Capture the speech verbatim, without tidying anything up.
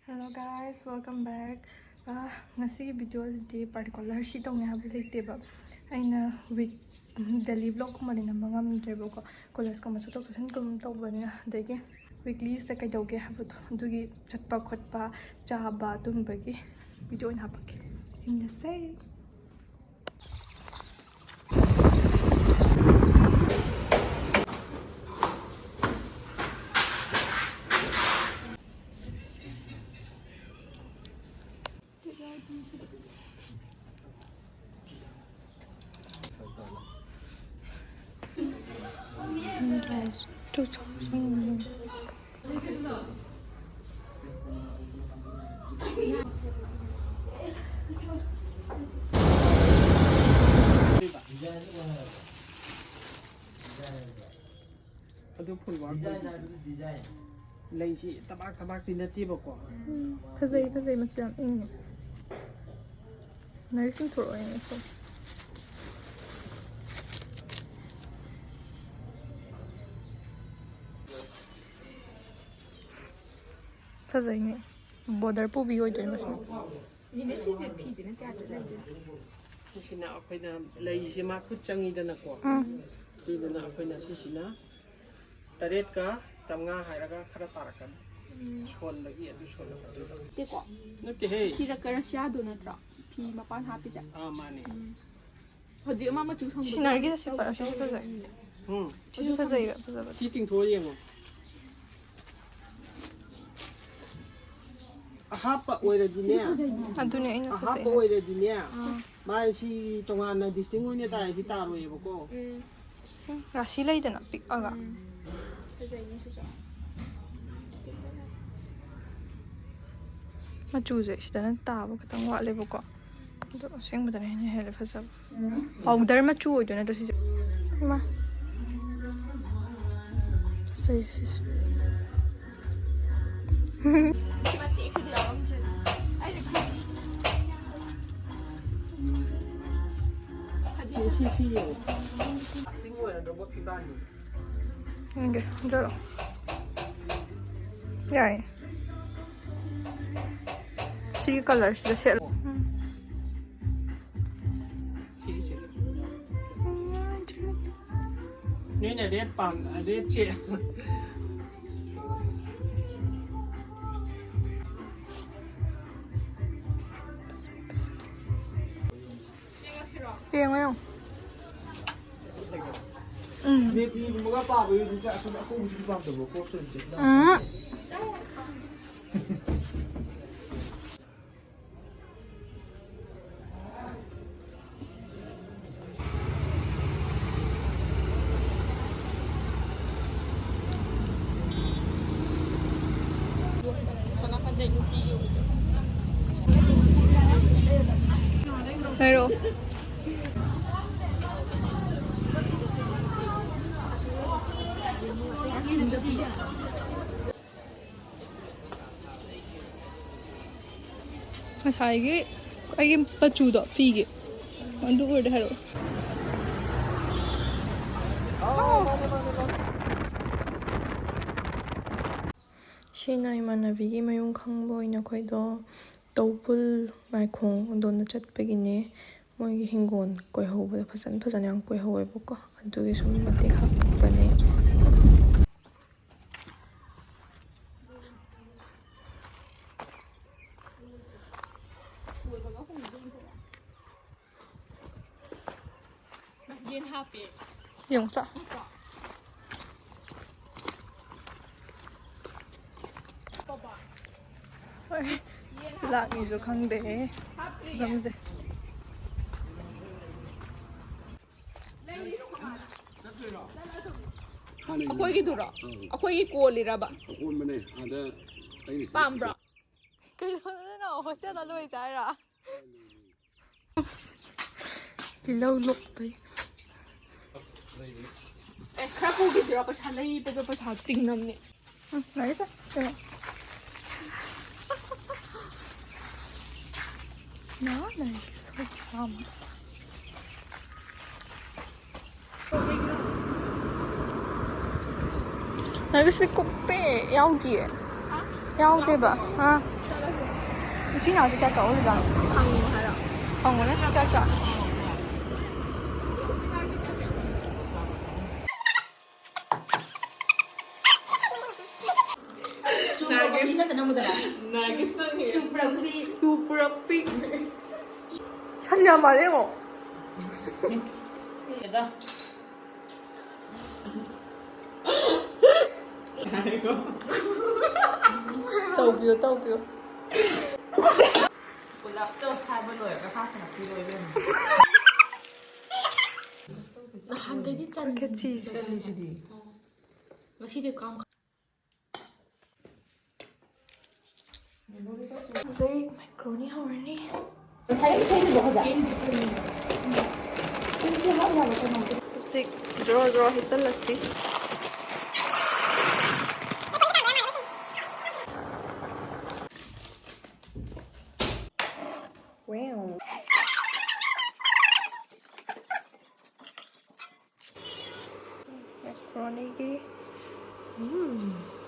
Hello guys, welcome back. ꯑꯥ, ꯉꯁꯤꯒꯤ ꯚꯤꯗꯤꯑꯣꯁꯤꯗꯤ particular ꯁꯤ ꯇꯧꯅꯤ ꯍꯥꯏꯕ ꯂꯩꯇꯦꯕ꯫ ꯑꯩꯅ ꯋꯤꯛ ꯗꯦꯂꯤ ꯚ꯭ꯂꯣꯒꯀꯨꯝꯕꯗꯤ ꯅꯝꯕ ꯉꯝꯗ꯭ꯔꯦꯕꯀꯣ, ꯀꯣꯂꯦꯖꯀꯨꯝꯕ ꯆꯠꯊꯣꯛ ꯆꯠꯁꯤꯟꯒꯨꯝꯕ ꯇꯧꯕꯅꯤꯅ꯫ ꯑꯗꯒꯤ ꯋꯤꯛꯂꯤꯁꯤꯗ ꯀꯩꯗꯧꯒꯦ ꯍꯥꯏꯕꯗꯣ, ꯑꯗꯨꯒꯤ ꯆꯠꯄ ꯈꯣꯠꯄ, ꯆꯥꯕ, ꯑꯗꯨꯝꯕꯒꯤ ꯚꯤꯗꯤꯑꯣ ꯑꯣꯏꯅ ꯍꯥꯞꯄꯛꯀꯦ꯫ ꯌꯦꯡꯅꯁꯦ꯫ ꯑꯗꯨ ꯐꯨꯜ ꯋꯥꯔꯛ ꯑꯣꯏꯗꯣꯏꯅꯤ꯫ ꯂꯩꯁꯤ ꯇꯕꯥꯛ ꯇꯕꯥꯛꯇꯤ ꯅꯠꯇꯦꯕꯀꯣ꯫ ꯎꯝ, ꯐꯖꯩ, ꯐꯖꯩ, ꯃꯆꯨ ꯌꯥꯝ ꯏꯪꯉꯦ꯫ ꯅꯔꯤꯁꯤꯡ ꯊꯣꯛꯂꯛꯑꯣ, ꯌꯦꯡꯉꯣ꯫ ꯐꯖꯩꯅꯦ꯫ ꯕꯣꯔꯗꯔ ꯄꯨꯕꯤ ꯑꯣꯏꯗꯣꯏꯅꯦ ꯃꯁꯤꯅ꯫ ꯅꯦꯅꯦ, ꯁꯤꯁꯦ ꯐꯤꯁꯤꯅ ꯀꯌꯥꯗ ꯂꯩꯒꯦ? ꯁꯤꯁꯤꯅ ꯑꯩꯈꯣꯏꯅ ꯂꯩꯁꯦ ꯃꯥ ꯈꯨꯠ ꯆꯪꯉꯤꯗꯅꯀꯣ꯫ ꯎꯝ꯫ ꯑꯗꯨꯗꯨꯅ ꯑꯩꯈꯣꯏꯅ ꯁꯤꯁꯤꯅ ꯇꯔꯦꯠꯀ ꯆꯥꯝꯃꯉꯥ ꯍꯥꯏꯔꯒ ꯈꯔ ꯇꯥꯔꯛꯀꯅꯤ꯫ ꯎꯝ꯫ ꯁꯣꯟꯕꯒꯤ ꯑꯗꯨ ꯁꯣꯟꯕ ꯈꯛꯇꯗ꯫ ꯅꯠꯇꯦꯀꯣ? ꯅꯠꯇꯦꯍꯦ꯫ ꯁꯤ ꯔ-, ꯔꯁꯤꯌꯥꯗꯣ ꯅꯠꯇ꯭ꯔꯣ? ꯐꯤ ꯃꯄꯥꯟ ꯍꯥꯞꯄꯤꯁꯦ? ꯑꯥ, ꯃꯥꯅꯦ꯫ ꯎꯝ꯫ ꯍꯧꯖꯤꯛ ꯑꯃ ꯃꯆꯨ ꯁꯪꯕꯗꯣ ꯁꯤꯅꯔꯒꯤꯗ ꯁꯤ ꯄꯥ-, ꯁꯤꯁꯨ ꯐꯖꯩ꯫ ꯎꯝ꯫ ꯁꯤꯁꯨ ꯐꯖꯩꯕ, ꯐꯖꯕꯗꯤ꯫ ꯁꯤ ꯆꯤꯡꯊꯣꯛꯑ ꯌꯦꯡꯉꯣ꯫ ꯑꯍꯥꯞꯄ ꯑꯣꯏꯔꯗꯤꯅꯦ꯫ ꯑꯗꯨꯅꯦ ꯑꯩꯅ ꯑꯍꯥꯞꯄ ꯐꯖꯩ ꯍꯥꯏꯁꯦ꯫ ꯑꯣꯏꯔꯗꯤꯅꯦ꯫ ꯑꯥ꯫ ꯃꯥꯏ ꯁꯤ ꯇꯣꯉꯥꯟꯅ ꯗꯤꯁꯇꯤꯡ ꯑꯣꯏꯅ ꯇꯥꯔꯗꯤ ꯇꯥꯔꯣꯏꯌꯦꯕꯀꯣ꯫ ꯎꯝ꯫ ꯎꯝ, ꯔꯥꯁꯤ ꯂꯩꯗꯅ ꯄꯤꯛꯑꯒ꯫ ꯎꯝ꯫ ꯐꯖꯩꯅꯦ ꯁꯤꯁꯨ꯫ ꯃꯆꯨꯁꯦ ꯁꯤꯗꯅ ꯇꯥꯕ ꯈꯤꯇꯪ ꯋꯥꯠꯂꯦꯕꯀꯣ꯫ ꯑꯗꯣ ꯑꯁꯦꯡꯕꯗꯅ ꯍꯦꯟꯅ ꯍꯦꯜꯂꯦ ꯐꯖꯕ꯫ ꯄꯥꯎꯗꯔ ꯃꯆꯨ ꯑꯣꯏꯗꯣꯏ ꯅꯠꯇ꯭ꯔꯣ ꯁꯤꯁꯦ? ꯏꯃꯥ꯫ ꯐꯖꯩ ꯁꯤꯁꯨ꯫ ꯃꯇꯦꯛꯁꯤꯗꯤ ꯌꯥꯎꯔꯝꯗ꯭ꯔꯦ꯫ ꯑꯩꯅ ꯈꯜꯂꯤ꯫ ꯁꯤ, ꯁꯤ, ꯁꯤ ꯌꯦꯡꯉꯣ꯫ ꯑꯁꯤꯡ ꯑꯣꯏꯔꯗꯧꯕ ꯐꯤꯕꯥꯅꯤ꯫ ꯌꯦꯡꯒꯦ, ꯍꯟꯖꯔꯛꯑꯣ꯫ ꯌꯥꯏꯌꯦ꯫ ꯁꯤꯒꯤ ꯀꯂꯔꯁꯤꯗ ꯁꯦꯠꯂꯣ꯫ ꯎꯝ꯫ ꯁꯤꯒꯤꯁꯦ꯫ ꯅꯣꯏꯅ ꯔꯦꯠ ꯄꯥꯝ-, ꯔꯦꯠꯁꯦ꯫ ꯌꯦꯡꯉꯣ, ꯌꯦꯡꯉꯣ꯫ ꯎꯝ꯫ ꯃꯦꯇꯤꯒꯨꯝꯕꯒ ꯄꯥꯕꯒꯤ ꯑꯗꯨꯝ ꯆꯥ-, ꯑꯁꯣꯝ ꯑꯀꯧꯕꯁꯤꯗꯤ ꯄꯥꯝꯗꯕ꯭ꯔꯣ? ꯀ꯭ꯔꯣꯞꯁ ꯑꯣꯏꯅ ꯆꯠꯅꯕ꯫ ꯎꯝ꯫ ꯍꯥꯏꯔꯛꯑꯣ꯫ ꯉꯁꯥꯏꯒꯤ ꯑꯩꯒꯤ ꯃꯆꯨꯗꯣ ꯐꯤꯒꯤ, ꯑꯗꯨ ꯑꯣꯏꯔꯗꯤ ꯍꯥꯏꯔꯛꯑꯣ꯫ ꯁꯤꯅ ꯏꯃꯥꯟꯅꯕꯤꯒꯤ ꯃꯌꯨꯝ ꯈꯪꯕ ꯑꯣꯏꯅ ꯑꯩꯈꯣꯏꯗꯣ ꯇꯧꯕꯨꯜ ꯃꯥꯏꯈꯣꯡ ꯑꯗꯣꯝꯗ ꯆꯠꯄꯒꯤꯅꯦ꯫ ꯃꯣꯏꯒꯤ ꯍꯤꯡꯒꯣꯜ ꯀꯣꯏꯍꯧꯕꯗꯣ ꯐꯖꯅ ꯐꯖꯅ ꯌꯥꯝ ꯀꯣꯏꯍꯧꯋꯦꯕꯀꯣ, ꯑꯗꯨꯒꯤ ꯁꯨꯝ ꯃꯇꯦꯛ ꯈꯥꯛ ꯀꯛꯄꯅꯦ꯫ ꯌꯦꯟ ꯍꯥꯞꯄꯦ꯫ ꯌꯦꯡꯉꯨꯁꯦ ꯂꯥꯎ꯫ ꯅꯠꯇ꯭ꯔꯣ? ꯍꯣꯏ꯫ ꯁꯤ ꯂꯥꯛꯅꯤꯁꯨ ꯈꯪꯗꯦ꯫ ꯍꯥꯞꯇ꯭ꯔꯤꯌꯦ꯫ ꯐꯤꯕꯝꯁꯦ꯫ ꯂꯩꯔꯤ꯫ ꯍꯥꯟꯅꯒꯤ ꯑꯩꯈꯣꯏꯒꯤꯗꯨꯔꯣ? ꯑꯥ꯫ ꯑꯩꯈꯣꯏꯒꯤ ꯀꯣꯜꯂꯤꯔꯕ? ꯑꯀꯣꯟꯕꯅꯦ꯫ ꯑꯥꯗ ꯑꯩꯅ ꯁꯤ ꯄꯥꯝꯕ꯭ꯔꯣ? ꯀꯩꯅꯣꯗꯅ ꯍꯣꯁꯇꯦꯜꯗ ꯂꯣꯏ ꯆꯥꯏꯔꯣ? ꯇꯤꯜꯍꯧ ꯂꯣꯛꯄꯩ꯫ ꯑꯦ, ꯈꯔ ꯄꯨꯈꯤꯁꯤꯔꯣ? ꯄꯩꯁꯥ ꯂꯩꯕꯗꯣ ꯄꯩꯁꯥ ꯇꯤꯡꯅꯕꯅꯦ꯫ ꯎꯝ, ꯂꯩꯁꯦ꯫ ꯀꯩꯅꯣ? ꯅ, ꯂꯩ, ꯁꯣꯏ, ꯌꯥꯝ꯫ ꯅꯪꯒꯤꯁꯤ ꯀꯨꯞꯄꯦ, ꯌꯥꯎꯗꯤꯌꯦ꯫ ꯍꯥ? ꯌꯥꯎꯗꯦꯕ꯫ ꯌꯥꯎꯗꯦ꯫ ꯑꯥ꯫ ꯆꯠꯂꯁꯦ꯫ ꯎꯆꯤꯅꯥꯁꯦ ꯀꯌꯥ ꯀꯛꯑꯣ ꯑꯣꯏꯖꯥꯠꯅꯣ? ꯍꯪꯉꯣ ꯍꯥꯏꯔꯣ? ꯍꯪꯉꯨꯅꯦ, ꯀꯌꯥ ꯀꯌꯥ? ꯆꯨ ꯄꯨꯔꯛꯄꯤ ꯅꯠꯇꯅ ꯑꯃꯨꯗꯅ꯫ ꯅꯥꯒꯤꯁ ꯅꯪꯒꯤ꯫ ꯆꯨ ꯄꯨꯔꯛꯄꯤ꯫ ꯆꯨ ꯄꯨꯔꯛꯄꯤ꯫ ꯁꯟ ꯌꯥꯝ ꯃꯥꯜꯂꯦ ꯌꯦꯡꯉꯣ꯫ ꯇꯧꯕꯤꯌꯣ, ꯇꯧꯕꯤꯌꯣ꯫ ꯄꯨꯂꯞꯇꯣ ꯁꯥꯏꯕ ꯂꯣꯏꯔꯒ ꯍꯥꯞꯄꯅ ꯄꯤꯔꯣ ꯏꯕꯦꯝꯃ꯫ ꯅꯍꯥꯟꯒꯩꯗꯤ ꯆꯟ-, ꯈꯦꯆꯤꯁꯦ꯫ ꯆꯜꯂꯤꯁꯤꯗꯤ꯫ ꯉꯁꯤꯗꯤ ꯀꯥꯝ-, ꯍꯧꯖꯤꯛ ꯃꯦꯀ꯭ꯔꯣꯅꯤ ꯍꯧꯔꯅꯤ꯫ ꯉꯁꯥꯏ ꯏꯁꯩꯗꯨꯗꯣ ꯐꯖ-, ꯍꯧꯖꯤꯛ ꯖ꯭ꯔꯣ ꯖ꯭ꯔꯣ ꯍꯩꯖꯜꯂꯁꯤ꯫ Wow. ꯃꯦꯀ꯭ꯔꯣꯅꯤꯒꯤ꯫ ꯎꯝ꯫